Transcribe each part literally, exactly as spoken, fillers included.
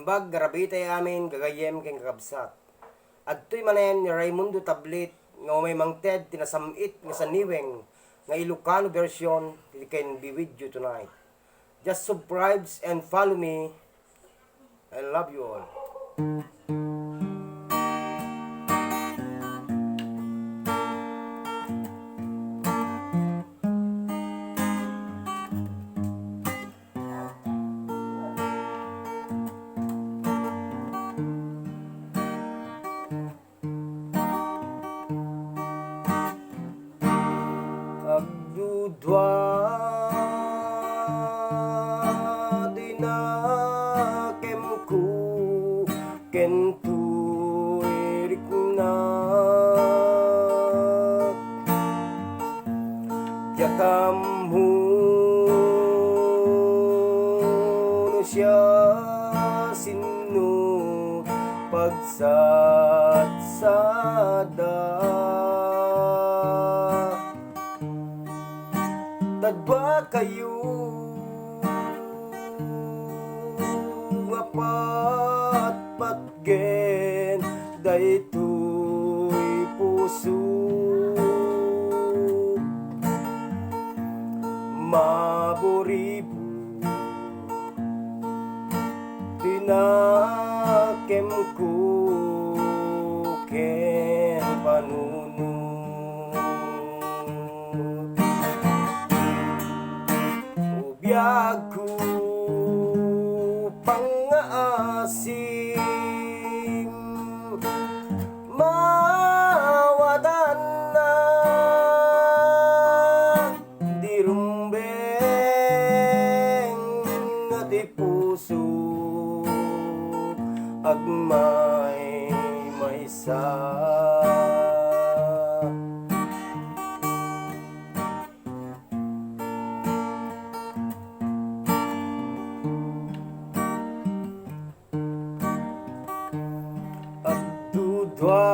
Paggarabitay amin, gagayyem ken kakabsat. Adtoy manen ni Raymundo Tablet nga umay mangted ti nasam-it nga saniweng nga Ilocano version ti Can Be With You Tonight. Just subscribe and follow me. I love you all. Agdudua ti nakemko ken toy riknak. Diak ammo no siasino pagsadsada. Ta dua kayo nga patpatgen daytoy puso. Maburibur ti nakemko ken panunot. Biagko pangngaasim, mawatanna di rumbeng ti puso, agmaymaysa. Agdudua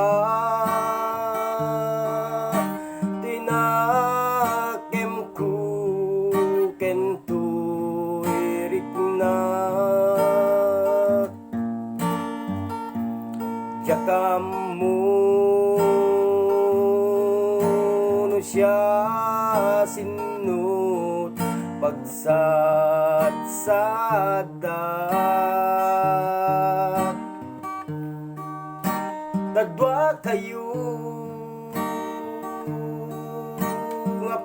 ti nakemko ken toy riknak. Diak ammo no siasino pagsadsada. Ta dua kayo nga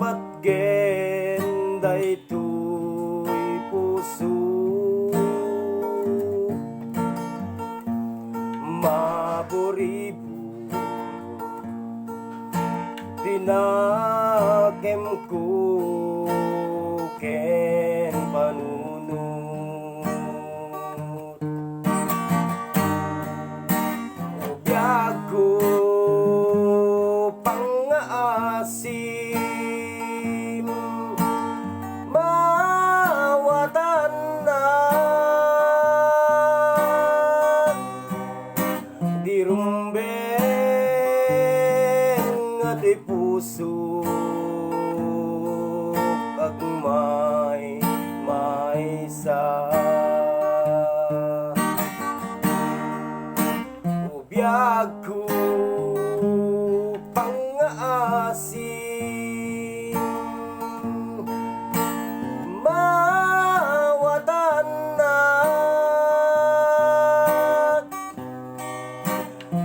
patpatgen daytoy puso. Maburibur ti nakemko ken panunot. Biagko pangngaasim, mawatanna di rumbeng ti puso, agmaymaysa. Biagko pangngaasim, mawatanna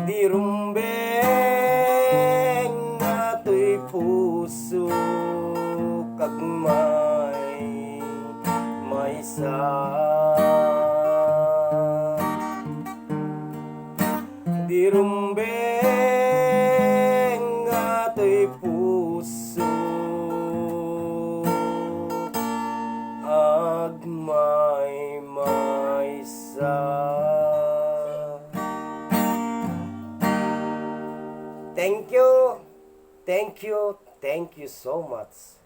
di rumbeng nga toy puso, agmaymaysa. Di rumbeng nga toy puso, agmaymaysa. Thank you, thank you, thank you so much.